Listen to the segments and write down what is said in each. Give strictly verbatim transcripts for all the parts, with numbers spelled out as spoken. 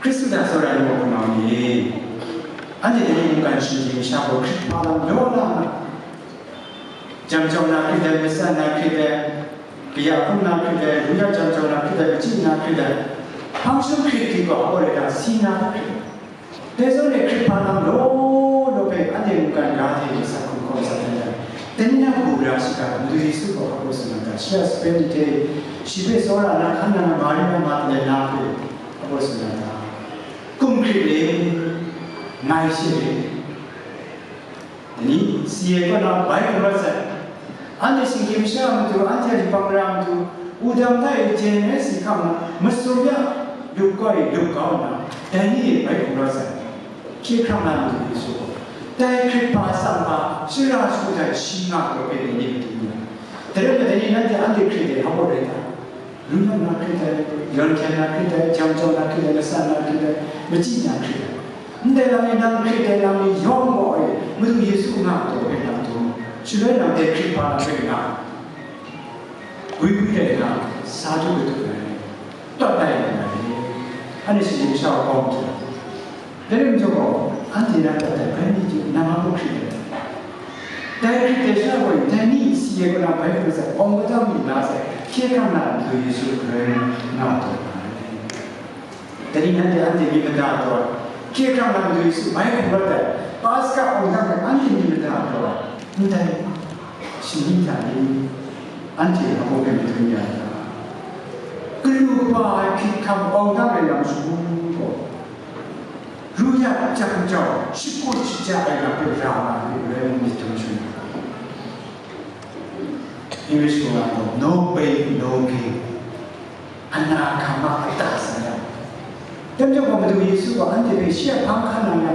Hkristu hta tsawra ai ni hpunau ni, anhte dai ni mungkan shinggyim sha gaw hkrit hpa lam law la nga, jam jawng na hkrit ai, matsan na hkrit ai, kaya hpung na hkrit ai, lu ya jam jawng na hkrit ai, machyi na hkrit ai, hpang shum hkrit hkrit gaw, aw rai ta, si na hkrit. Dai zawn e hkrit hpa lam law law hpe anhte mungkan ga hte sa hkum hkawm sa hkyen ai, dai ni na hku ra shiga, Madu Yesu gaw hpa gaw tsun na ta, shi a sape ni hte, shi hpe tsawra na hkan nang ai Maria Magdalena hpe hpa gaw tsun na ta, kum hkrit e, ngai she re. Dai ni, si ai kaw na bai hkrum rawt sai. Anhte shinggyim sha a matu, anhte a yubak mara a matu, wudang hta e jen ai si hkam na, masum ya, lup kau e lup kau nna, dai ni e bai hkrum rawt sai. Hkye hkrang na matu Yesu gaw, dai hkrit hpa tsang hpa, shara shagu hta shi nga taw hpe dai ni matu ni a. Dai rai nna, dai ni nanhte anhte hkrit ai hpa gaw rai ta? Lu na hkrit ai, yawn hkyen na hkrit ai, jam jawng na hkrit ai, matsan na hkrit ai, machyi na hkrit ai. Ndai lam ni nang hkrit ai lam ni yawng gaw e, Madu Yesu nga ai hpe nang dum, shaloi nang dai hkrit hpa na hpe nga, gwi gwi rai nna, sa du kadu ai, tawt lai ai, anhte shinggyim sha wa kawng hte. Dai rai majaw gaw, anhte na dat ai bai ni hte nang a mung hkrit ai. Dai hkrit ai sha gaw, dai ni si ai kaw na bai hkrum sai, awng kadam mi la sai, hkye hkrang na Madu Yesu galoi nga taw ai. Dai ni nanhte anhte myit mada taw ai, hkye hkrang na Madu Yesu bai hkrum rawt ai, Paska awng dang ai anhte myit mada taw ai, ndai shani hta ni anhte hpaw hpe madun ya ai hta, galu kaba ai hkyit hkam awng dang ai lam shagu gaw, ru ya jang jau, shakut shaja ai lam hpe ra nga ai ni rai myit dum shun ai. English mung gaw, "No pain, no gain." Ana hkam a, ata sa ya. Dai majaw gaw, Madu Yesu gaw anhte hpe shi a hpang hkan nang ya.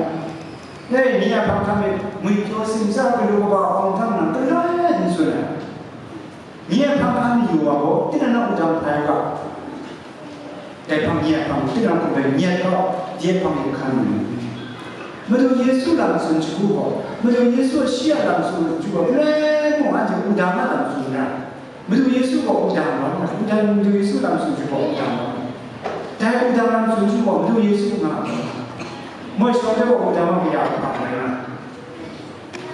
Dai ni a hpang hkan e, ngwipyaw simsa galu kaba awng hkam nang, galoi n tsun ai. Nye hpang hkan mayu wa gaw, tinang na wudang hpai u ga, dai hpang nye hpang tinang hkum bai nyet ga, dai hpang hkan mayu. Madu Yesu lam tsun shagu gaw, Madu Yesu shi a lam tsun shagu gaw, galoi mung anhte wudang a lam tsun na, Madu Yesu gaw wudang rawng na, wudang Madu Yesu lam tsun shagu gaw wudang rawng na. Dai wudang lam tsun shagu gaw, Madu Yesu nga rawng na. Moi shawng de gaw wudang a kaya hpang rai na.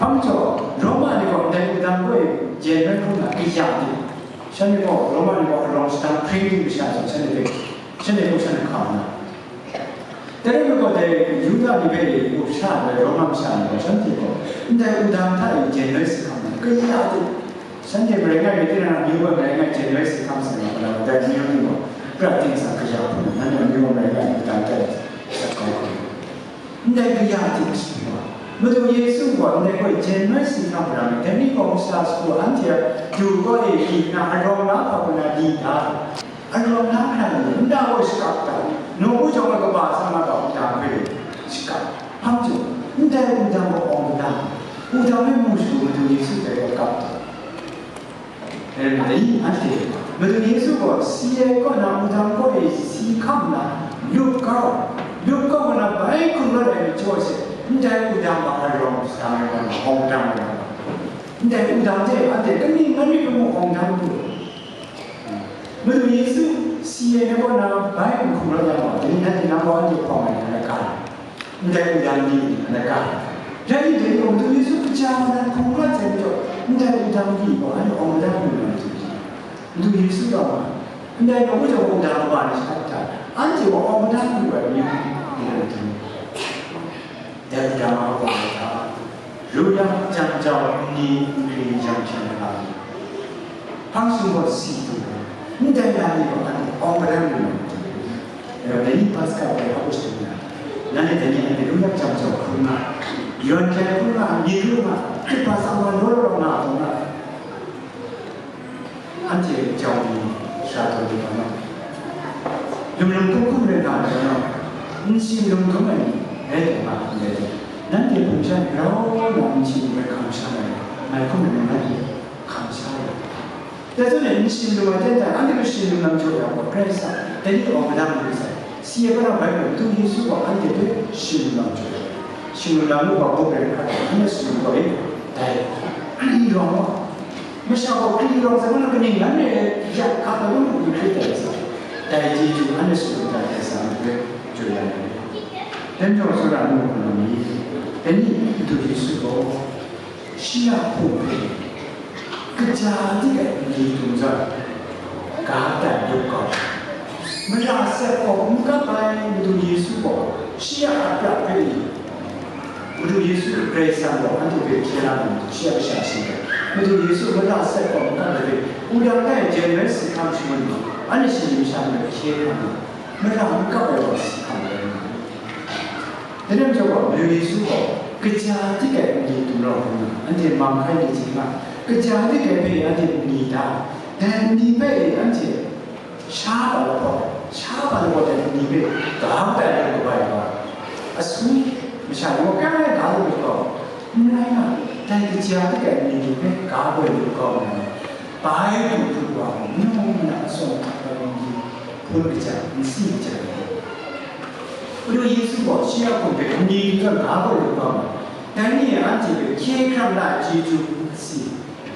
Hpa majaw, Roma ni gaw ndai wudang gaw e jen rai hkrum na, kaya de. Shanhte gaw, Roma ni gaw arawng shadang hpring di masha zawn, shanhte hpe, shanhte hpe shanhte hkau na. Dai rai gaw, dai Yuda ni hpe e up sha ai Roma masha ni gaw, shanhte gaw ndai wudang hta e jen rai si hkam na, kaya de. Shanhte marai ngai myit, tinang a myu gaw marai ngai, jen rai si hkam sa na, dai myu ni gaw, prat ting sa kaya hpung, nanhte a myu gaw marai ngai, wudang hta e sa kau hkrum. Ndai kaya hte matu gaw, Madu Yesu gaw ndai gaw e jen mai si hkam ram ai, dai ni gaw masha sagu anhte a du gaw e byi nna arawng la hkra kaw na di da ai. Arawng la hkra ni, nta gaw shakap da, nawku jawng ai kaba sa nga ga wudang hpe shakap. Hpa majaw, ndai wudang gaw awng kadan, wudang hpe mu shagu Madu Yesu dai gaw kap da. Dai rai nna, anhte Madu Yesu gaw si ai kaw na wudang gaw e si hkam na, lup kau, lup kau na bai hkrum rawt ai majaw she, ndai wudang gaw arawng sa ai wa na, awng dang ai wa na, ndai wudang hte anhte kaning ngan myit lamu awng dang lu. Madu Yesu si ai kaw na bai n hkrum rawt yang gaw, dai ni nanhte nang gaw anhte hpawng ai na rai ga ai. Ndai wudang ni na rai ga ai. Dai ni dai gaw, Madu Yesu kaja na hkrum rawt sai majaw, ndai wudang ni gaw anhte awng madan lu na matu. Madu Yesu gaw ma, ndai nawku jawng wudang kaba ni sha hta, anhte gaw awng madan lu ai ni, ni na matu. Dai wudang a gaw ta, ru ya jam jau nni nkri yang hpyen ai lam, hpang shing gaw si du ai, ndai lam ni gaw anhte awng madan lu na matu. Dai ni Paska bai hkap sharin na, nanhte dai ni anhte ru ya jam jau hkrum nga, yawn hkyen hkrum nga, myit ru nga, hkrit hpa tsang wa law law nga taw nga, anhte jau ni, sha taw ni gaw na, lum lum hkum hkum rai nga ai gaw na, n shing lum dum ai ni rai taw nga ndai, nanhte hpung sha ni grau na n shing lum ai hkam sha ai, ngai hkum rai nna nanhte hkam sha ai. Dai zawn e, n shing lum ai ten hta anhte hpe shing lum lam jaw ya gaw, Karai Kasang dai ni awng madan lu sai. Si ai kaw na bai gaw, Madu Yesu gaw anhte hpe shing lum lam jaw ya. Shing lum lam lu gaw, buk rai hkra, anhte shing lum gaw, e, dai, Hkristu rawng gaw, masha gaw Hkristu rawng sai gaw na, kaning lan re ai, ya hkap ai, Madu Hkristu dai sai. Dai chyeju anhte shing lum dai sai, anhte hpe jaw ya ai. Dai majaw, tsawra ai mung hkrum ni, dai ni Madu Yesu gaw shi a hpung hpe kaja dik ai mali dum zawn, ga tai lup kau. Mara sat gaw n kap ai Madu Yesu gaw shi a aprat hpe ni, Madu Yesu Karai Kasang gaw anhte hpe hkye la na matu, shi a kasha shi ai. Madu Yesu mara sat gaw n kap ai hpe, wudang tai Jairus si hkam shangun ni, anhte shinggyim masha ni hpe hkye hkam ni, mara n kap ai wa si hkam rai nga ai. Dai lam jaw gaw, Madu Yesu gaw kaja dik ai mali dum rau hkrum nna, anhte mang hkai ni hte nga, kaja dik ai hpe anhte n ni da, dai n ni hpe e anhte sha pa lahkawng, sha pa lahkawng dai n ni hpe ga tai ai kabai wa, asu masha ni gaw kai ga lu ai hkawng, n rai nga, dai kaja dik ai mali dum hpe ga goi lu kau nna, bai du du wa, mung mung na atsawm hta ai ni hpun kaja, nsi kaja ai. Madu Yesu gaw shi a hpung hpe mali dum zawn ga goi lu kau nna, dai ni e anhte hpe hkye hkrang la ai chyeju nsi,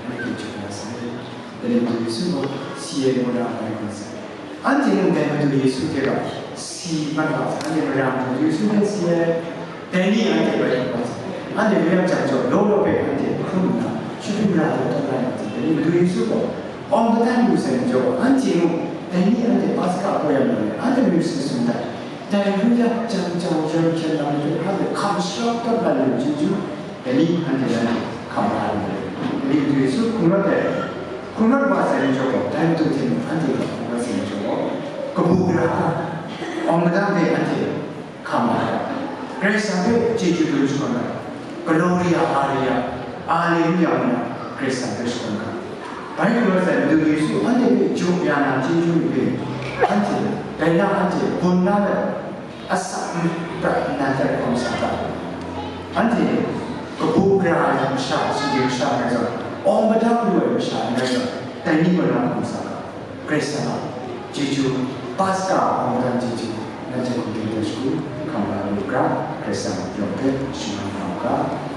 mai ginjawng ya sai. Dai ni Madu Yesu gaw si ai mung na mai gun sai. Anhte mung dai Madu Yesu hte rau si mat wa sai. Anhte mara Madu Yesu hpe si ai. Dai ni anhte bai wa sai. Anhte mayam jang jaw law law hpe anhte hkrum nna, shawhpring mara hta tawn la ai wa sai. Dai ni Madu Yesu gaw awng kata lu sai majaw, anhte mung dai ni anhte Paska hpaw yang lu ai, anhte mung si sum dat. Dai ru yak jang jau jau hkyen lam hpe hpa de hkam sharau dat la lu chyeju, dai ni anhte rai hkam la lu ai. Dai ni Madu Yesu hkungrawt ai, hkungrawt wa sai ni jaw gaw, dai Madu hte mung anhte gaw hkungrawt sai ni jaw gaw, kabu gara hta, awng madan hpe anhte hkam la ai. Karai Kasang hpe chyeju dum shakawn ai. Gloria, Aria, Aleluya ngu na Karai Kasang hpe shakawn ga. Bai hkungrawt sai Madu Yesu anhte hpe jaw ya na chyeju ni hpe, anhte dai na anhte bum na ai asak prat nnan tai hkawm sa ga. Anhte kabu gara ai masha, sumsing masha n rai zawn, awng padang lu ai masha n rai zawn, dai ni gaw na hkawm sa ga. Karai Kasang a chyeju, Paska awng madan chyeju, nanhte hkum hte shagu hkam la lu ga, Karai Kasang yawng hpe shaman nga u ga.